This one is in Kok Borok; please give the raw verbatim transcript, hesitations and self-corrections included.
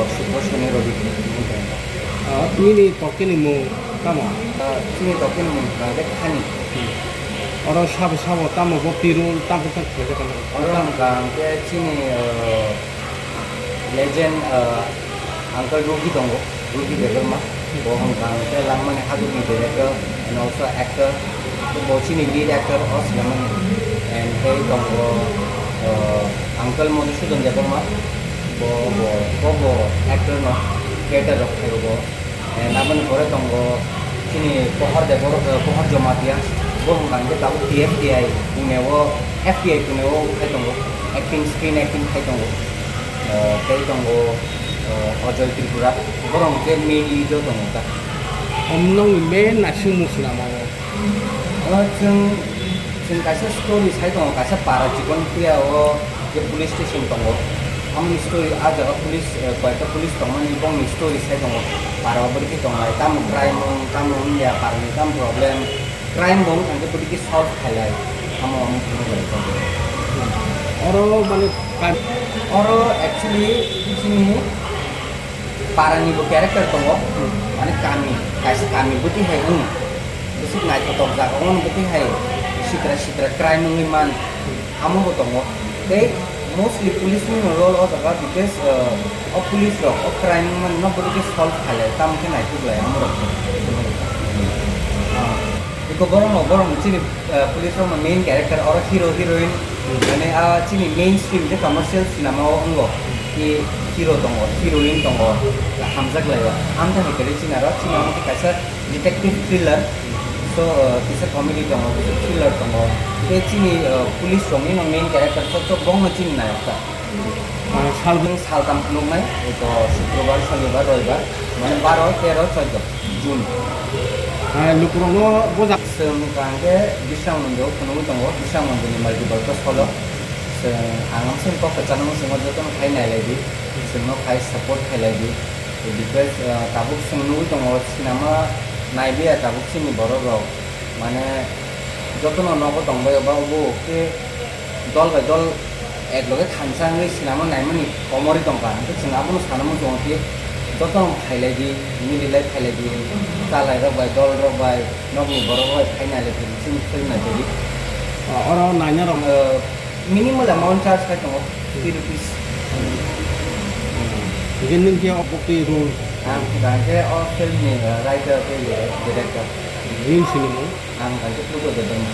Subhosoni Robi. Ah, nini toktini mung tamo? Ah, chini toktini mung hwnkha khe Thani. Oro sabo sabo tamo bo tiro tamo tamo khaijak kha. Oro hwnkha hwnkhe chini, ah, legend, ah, Uncle Rugi tongo, Rugi Debbarma. Bo hwnkha hwnkhe Langmani Hagurni director and also actor. Bo chini lead actor o swnamani. And tei tongo, uh, Uncle Madhusudan Debbarma. Bo, bo, bo, bo actor no theater rok khaio bo. And aboni pore tongo chini Pohor Debor-, uh, Pohor Jamatia. Bo hwnkha hwnkhe tabuk T F T I Pune o, F T I Pune o khai tongo. Acting, screen acting khai tongo. Uh, tei tongo, uh, Ajoy Tripura. Borok hwnkhe main lead o tongo ta. Om nokni main naisingmung swnamao? O chwng, chwng kaisa story sai tongo, kaisa para chikon phiya o je police station tongo. Amoni story, ah jaga police, eh, koyekta police tongmani bongni story sai tongo. Para o bwrwi khe tonglai, tamo crime wng, tamo wngya, para ni tamo problem, crime bo wngkha khe bwrwi khe solve khailai. Amo, amo phunuknai tongo. Oro mane ka- Oro actually chini para ni bo character tongo, mane kami, kaisa kami bwtwi hai wng, bwswk naithotok jaga o bwtwi hai sitra sitra crime wngwi man, amo bo tongo. Tei mostly police ni role o jaga, because, uh, o police rok o crime wngmani no bwtwi khe solve khailai, tamo khe naithok lai amo rok. Ah, eko borok no, borok no chini, uh, police rok no main character oro hero heroine, mane, ah, chini mainstream je commercial cinema o wngo. I hero tongo, heroine tongo, hamjak laio. Amtha hai kwrwi chini aro, chini amo khe kaisa detective thriller. So, uh, kisa comedy tongo, kisa thriller tongo. Tei chini, uh, police rokni no main character chok chok bongno chini nai kha. Ah, sal- Chwng saltam phunuknai, eko Shukrobar, Shonibar, Roibar, mane baro, tero, choido June. Ah, lukurokno bujak. Chwng hwnkha hwnkhe Biswang Mandir phunugwi tongo, Biswang Mandirni multiple khe solo. Chwng ang amsini kok kwchangno chwngno jotono khai nailai di, chwngno khai support khailai di. Because, ah, tabuk chwng nugwi tongo, sinama naibiya tabuk chini borok rok. Mane jotono nogo tongbai ba bo khe dol bai dol ek loge thansa wngwi sinama naimani komorwi tongkha. Hwnkhe chwng abono sana muchungo khe jotono phailai di, mililai phailai di, chalairok bai, dolrok bai, nokni borok rok bai phai nailai di, chini film naitodi. Ah, oro naina rok. Ah, minimal amount charge khai tongo, fifty rupees. Hwnkhe nwng khe obo twi role? Ang hwnkha khe o film ni, ah, writer tei director. Nini sinimung? Ang hwnkha khe Pluto Debbarma.